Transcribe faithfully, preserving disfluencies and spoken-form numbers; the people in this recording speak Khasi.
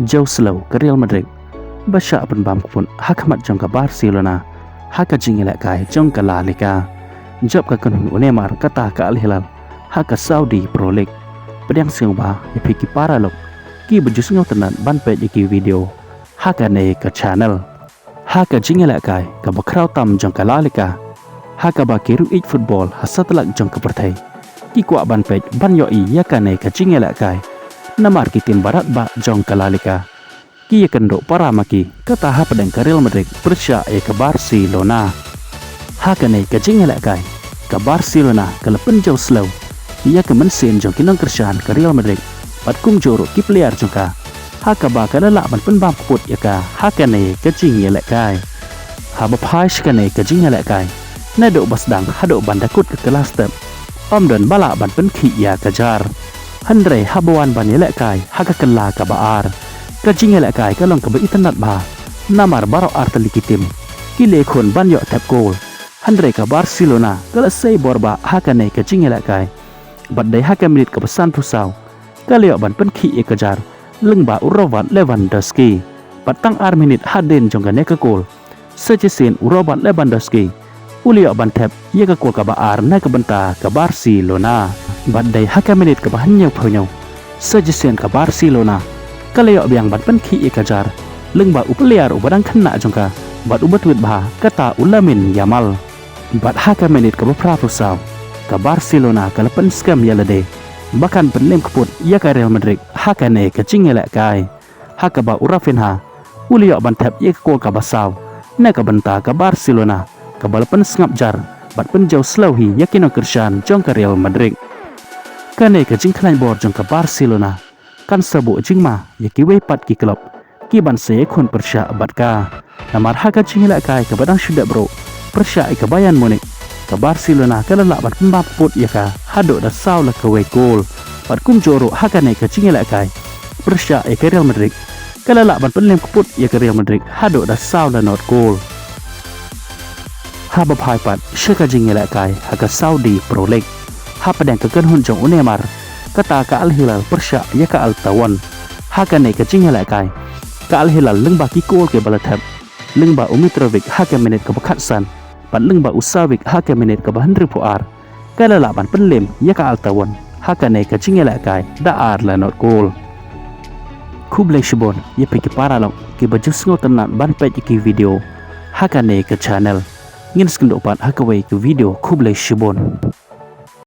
Jaw slow ka Real Madrid ba shah pynbam kput ha khmat jong ka Barcelona ha ka jingïalehkai jong ka La Liga. Jop ka kynhun u Neymar kata ka Al Hilal ha ka Saudi Pro League. Pdiang sngewbha ïa phi ki paralok kiba ju sngewtynnat ban peit ïa ki video ha kane ka channel. Ha ka jingïalehkai kaba khraw tam jong ka La Liga ha kaba ki riewieid football ha satlak jong ka pyrthei ki kwah ban peit ban ïohi ïa kane ka jingïalehkai. Namar ki tim barat bah jong ka La Liga ki ïakynduh para ma ki, kata hapdeng ka Real Madrid pyrshah ïa ka Barcelona. Ha kane ka jingïalehkai ka Barcelona ka la pynjaw slow ïa ka mynsiem jong ki nongkyrshan ka Real Madrid bad kumjuh ruh ki player jong ka, ha kaba ka la lah ban pynbam kput ïa ka ha kane ka jingïalehkai. Haba phai sha kane ka jingïalehkai, naduh ba sdang haduh ban da kut ka kylla step, ym don ba lah ban pynkhih ïa ka jar. Hynrei haba wan ban ïalehkai ha ka kylla kaba ar, ka jingïalehkai ka long kaba itynnad bha. Namar baroh artylli ki tim ki leh khun ban ïoh thep kol. Hynrei ka Barcelona ka la sei bor bah ha kane ka jingïalehkai. Bad dei ha ka minit kaba sanphew saw ka la ïoh ban pynkhih ïa ka jar lyngba u Robert Lewandowski. Bad tang ar minit hadien jong kane ka kol, sa shisien u Robert Lewandowski u la ïoh ban thep ïa ka kol kaba ar na ka bynta ka Barcelona. Bad dei ha ka minit kaba hynñiewphew hynñiew, sa shisien ka Barcelona ka la ïoh biang ban pynkhih ïa ka jar lyngba u player uba dang khynnah jong ka bad uba twit bha, kata u Lamine Yamal. Bad ha ka minit kaba phraphew saw, ka Barcelona ka la pynskhem ïa lade ba kan pynlem kput ïa ka Real Madrid ha kane ka jingïalehkai, ha kaba u Raphinha u la ïoh ban thep ïa ka kol kaba saw na ka bynta ka Barcelona, kaba la pynsngap jar bad pynjaw slow hi ïa ki nongkyrshan jong ka Real Madrid. Kane ka jingkhlaiñ bor jong ka Barcelona kan sa buh jingma ïa kiwei pat ki club kiban sa ïakhun pyrshah bad ka. Namar ha ka jingïalehkai kaba dang shu dep ruh pyrshah ïa ka Bayern Munich, ka Barcelona ka la lah ban pynbam kput ïa ka haduh da saw la kawei kol. Bad kumjuh ruh ha kane ka jingïalehkai pyrshah ïa ka Real Madrid, ka la lah ban pynlem kput ïa ka Real Madrid haduh da saw la not kol. Haba phai pat sha ka jingïalehkai ha ka Saudi Pro League, hapdeng ka kynhun jong u Neymar, kata ka Al Hilal pyrshah ïa ka Al Taawoun. Ha kane ka jingïalehkai, ka Al Hilal lyngba ki kol kiba la thep, lyngba u Mitrovic ha ka minit kaba khatsan bad lyngba u Savic ha ka minit kaba hynriewphew ar, ka la lah ban pynlem ïa ka Al Taawoun ha kane ka jingïalehkai da ar la not kol. Khublei shibun ïa phi ki paralok kiba ju sngewtynnat ban peit ïa ki video ha kane ka channel. Ngin sa ïakynduh pat ha kawei ka video. Khublei shibun.